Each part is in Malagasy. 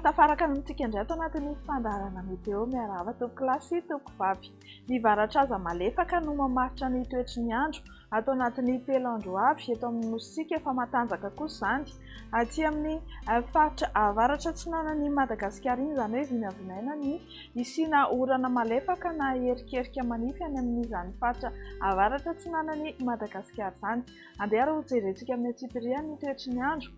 Tafaraka amintsika indray ato anatin'ny fandaharana météo. Miarahaba tompokolahy sy tompokovavy. Ny varatra aza malefaka no mamaritra ny toetry ny andro ato anatin'ny telo andro avy eto amin'ny nosintsika. Efa matanjaka kosa izany aty amin'ny faritra avaratra atsinanan'i Madagasikara iny, izany hoe vinavinaina ny hisiana orana malefaka na erikerika manify any amin'izany faritra avaratra atsinanan'i Madagasikara izany. Andeha ary hojerentsika amin'ny antsipiriany ny toetry ny andro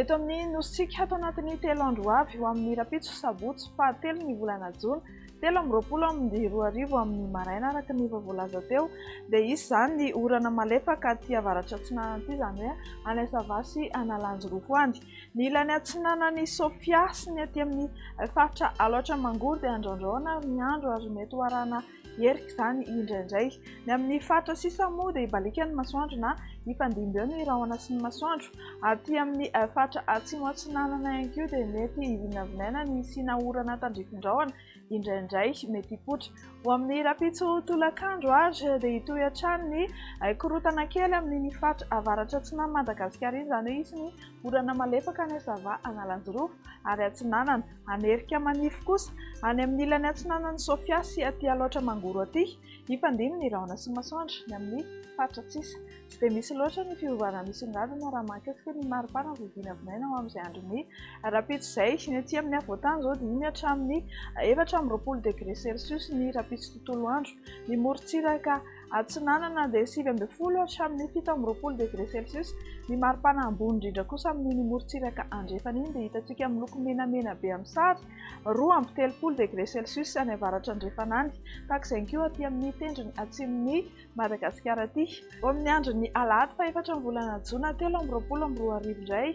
eto amin'ny nosintsika ato anatin'ny telo andro ho avy, ho amin'ny rahampitso sabotsy fahatelo ny volana jona 2023 amin'ny maraina. Araka ny efa voalaza teo dia hisy izany ny orana malefaka aty avaratra atsinanana aty, izany hoe any Sava sy Analanjirofo any. Ny ilany atsinanan'i Sofia sy ny aty amin'ny faritra Alaotra Mangoro dia andraondraona ny andro ary mety ho arahana Herika izany indraindray. Ny amin'ny faritra sisa moa dia hibaliaka ny masoandro na hifandimby eo ny rahona sy ny masoandro. Aty amin'ny faritra atsimo atsinanana ihany koa dia mety hivinavinaina ny hisiana orana tandrifin-drahona indraindray mety hipoitra. Ho amin'ny rahampitso tolakandro ary dia hitohy hatrany ny korontana kely amin'iny faritra avaratra atsinan'i Madagasikara iny, izany hoe hisy ny orana malefaka any Sava, Analanjirofo ary Atsinanana. Hanerika manify kosa any amin'ny ilany atsinanan'i Sofia sy aty Alaotra Mangoro aty. Hifandimby ny rahona sy masoandro ny amin'ny faritra sisa. Tsy dia misy loatra ny fiovana misongadina raha mahakasika ny maripana vao vinavinaina ho amin'izay andron'ny rahampitso izay. Ny aty amin'ny afovoantany izao dia iny hatramin'ny 24 degré celsius ny rahampitso tontolo andro. Ny morontsiraka Atsinanana dia 19 hatramin'ny 27 degré celsius. Ny maripana ambony indrindra kosa amin'iny morontsiraka andrefana iny dia hitantsika miloko menamena be amin'ny sary, 32 degré celsius any avaratra andrefana any. Tahaka izay ihany koa aty amin'ny tendrony atsimon'i Madagasikara aty. Eo amin'ny andron'ny alahady fahefatra ny volana jona 2023 indray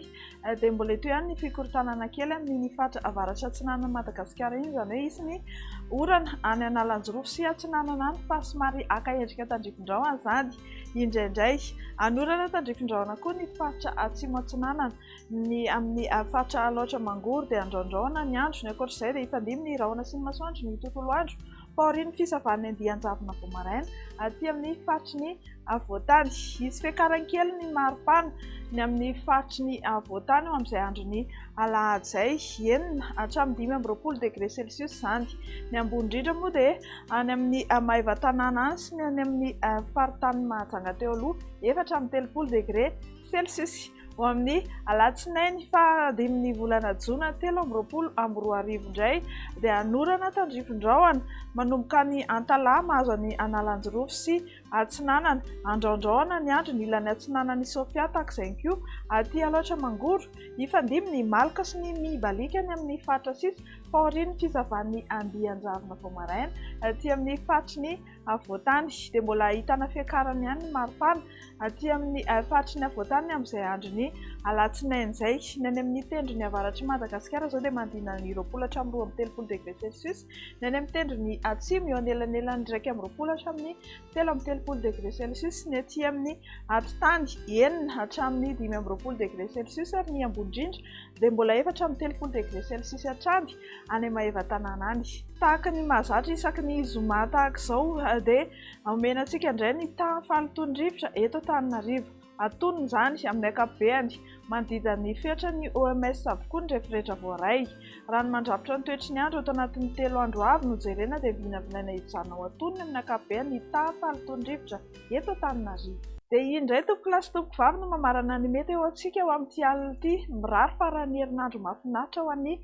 dia mbola hitohy ihany ny fikorontanana kely amin'iny faritra avaratra atsinanan'i Madagasikara iny, izany hoe hisy ny orana any Analanjirofo sy Atsinanana any fa somary haka endrika tandrifin-drahona izany indraindray. Hanorana tandrifin-drahona koa ny faritra atsimo atsinanana. Ny amin'ny faritra Alaotra Mangoro dia andraondraona ny andro. Ny ankoatra izay dia hifandimby ny rahona sy ny masoandro ny tontolo andro fa aorian'ny fisavan'ny andian-javona vao maraina aty amin'ny faritry ny afovoantany. Hisy fiakarany kely ny maripana ny amin'ny faritry ny afovoantany eo amin'izay andron'ny alahady izay, enina hatramin'ny 25 degré celsius izany. Ny ambony indrindra moa dia any amin'ny Maevatanàna any sy ny any amin'ny faritanin'i Mahajanga teo aloha, 34 degré celsius. Ho amin'ny alatsinainy fahadimin'ny volana jona 2023 indray dia hanorana tandrifin-drahona manomboka any Antalaha mahazo an'i Analanjirofo sy Atsinanana. Andraondraona ny andro ny ilany atsinanan'i Sofia tahaka izay ihany koa aty Alaotra Mangoro. Hifandimby ny maloka sy ny mibaliaka any amin'ny faritra sisa fa aorian'ny fizavan'ny andian-javona vao maraina aty amin'ny faritry ny afovoantany dia mbola ahitana fiakarany ihany ny maripana aty amin'ny faritry ny afovoantany amin'izay andron'ny alatsinainy izay. Ny any amin'ny tendrony avaratr'i Madagasikara izao dia manodidina ny 20 hatramin'ny 32 degré celsius. Ny any amin'ny tendrony atsimo eo anelanelan'ny 21 hatramin'ny 33 degré celsius. Ny aty amin'ny atitany 6 hatramin'ny 25 degré celsius ary ny ambony indrindra dia mbola 34 degré celsius hatrany any Maevatanàna any. Tahaka ny mahazatra isaky ny zoma tahaka izao dia omena antsika indray ny tahan'ny fahalotoan'ny rivotra eto Antananarivo. Antonony izany amin'ny ankapobeny. Manodidina ny fetran'ny OMS avokoa ny refy rehetra voaray. Raha ny mandrafitra ny toetry ny andro ato anatin'ny telo andro avy no jerena dia vinavinaina hijanona ho antonony amin'ny ankapobeny ny tahan'ny fahalotoan'ny rivotra eto Antananarivo. Dia iny indray tompokolahy sy tompokovavy no mamarana ny mety eo antsika ho amin'ity alina ity. Mirary faran'ny herinandro mahafinaritra ho an'ny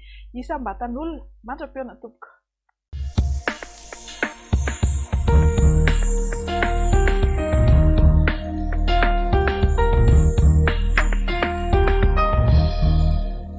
isam-batan'olona. Mandra-pihaona tompoko.